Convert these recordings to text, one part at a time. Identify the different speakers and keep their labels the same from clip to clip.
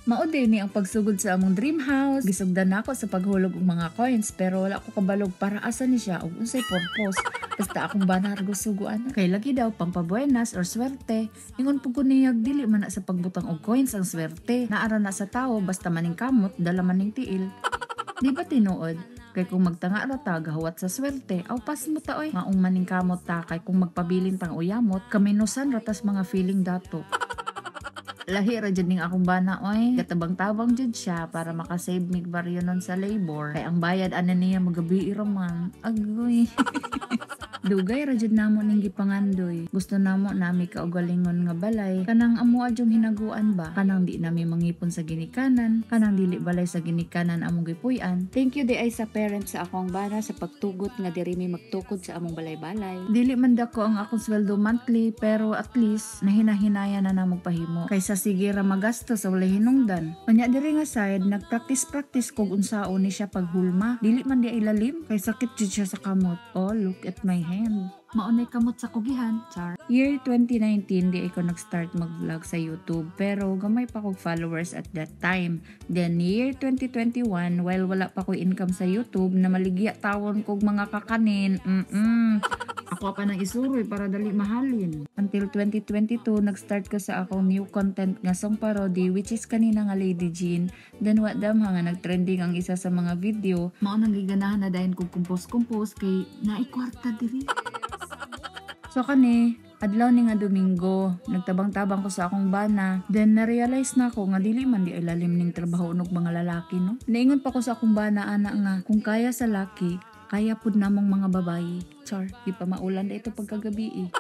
Speaker 1: Mao din ni ang pagsugod sa among dream house. Gisugdan nako sa paghulog og mga coins, pero wala ko kabalog para asa ni siya ug unsay purpose. Basta akong bana ra sugo ana. Kay lagi daw pampabuenas or swerte. Ingon pud ko niyag dili man na sa pagbutang og coins ang swerte. Naara na sa tawo, basta maning kamot, dala maning tiil. Di ba tinuod? Kay kung magtanga ra ta gahuwat sa swerte, aw pasmo ta oy. Maong maning kamot ta kay kung magpabilin tang uyamot, kaminusan ra tas mga feeling dato. Lahi ra jud ning akong bana oy. Katabang-tabang jud siya para makasave mig baryo nun sa labor. Kay ang bayad ana niya magabi ra man. Agoy. Dugay ra jud namo ning gipangandoy. Gusto namo nami kaugalingon nga balay. Kanang amo adyong hinaguan ba? Kanang di nami mangipon sa ginikanan. Kanang dili balay sa ginikanan among gipuy-an. Thank you di ay sa parents sa akong bana sa pagtugot nga diri mi magtukod sa among balay-balay. Dili man dako ang akong sweldo monthly, pero at least nahinahinaya na namog pahimo. Kaysa sige ra magasto sa walay hinungdan. Unya diri nga side, nagpractice-practice kog unsaon ni siya paghulma. Dili man di ay lalim kay sakit jud siya sa kamot. Oh, look at my hand. Maunay kamot sa kugihan, char. Year 2019, di ako nag-start mag-vlog sa YouTube, pero gamay pa kog followers at that time. Then year 2021, while wala pa ko income sa YouTube, na maligya tawon kog mga kakanin. Ako pa nang isuroy para dali mahalin. Until 2022, nag-start ko sa akong new content nga song parody, which is kanina nga Lady Jean. Then what damn nga nag-trending ang isa sa mga video. Mao nang giganahan na dayon kog compose-compose kay naikwarta diri. So kani, adlaw ni nga Domingo, nagtabang-tabang ko sa akong bana. Then na-realize na ako nga dili man di ay lalim ning trabaho og mga lalaki, no. Naingon pa ko sa akong bana ana nga kung kaya sa laki, kaya pud namong mga babayi. Char, di pa maulan da ito pagkagabi eh.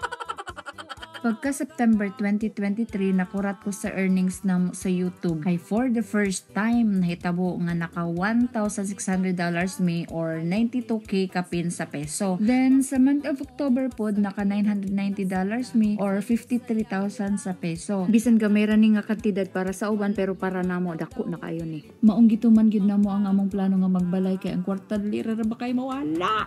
Speaker 1: Pagka September 2023, nakurat ko sa earnings na sa YouTube. Kay for the first time, nahitabo nga naka $1,600 mi or 92K kapin sa peso. Then, sa month of October pod, naka $990 mi or 53,000 sa peso. Bisan gamay ra ni nga kantidad para sa uban, pero para namo dako na kayo ni. Maong gituman gyud namo ang among plano nga magbalay kay ang kwarta dili ra ba kay mawala.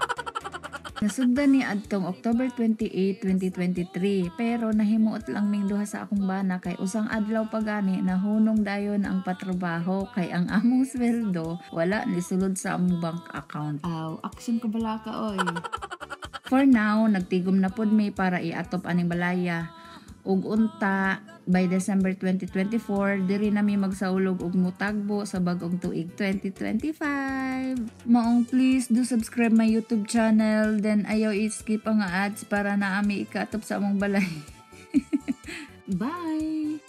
Speaker 1: Nasugdan ni adtong October 28, 2023, pero nahimuot lang ming duha sa akong bana kay usang adlaw pa gani nahunong dayon ang patrabaho kay ang among sweldo wala ni sulod sa among bank account.
Speaker 2: Aw, action ka bala ka oy.
Speaker 1: For now, nagtigom na pud mi para iatop aning balaya. Ug unta by December 2024, diri nami magsaulog og mutagbo sa bagong tuig 2025. Maong please do subscribe my YouTube channel, then ayaw i-skip ang ads para naami ikaatop sa among balay. Bye!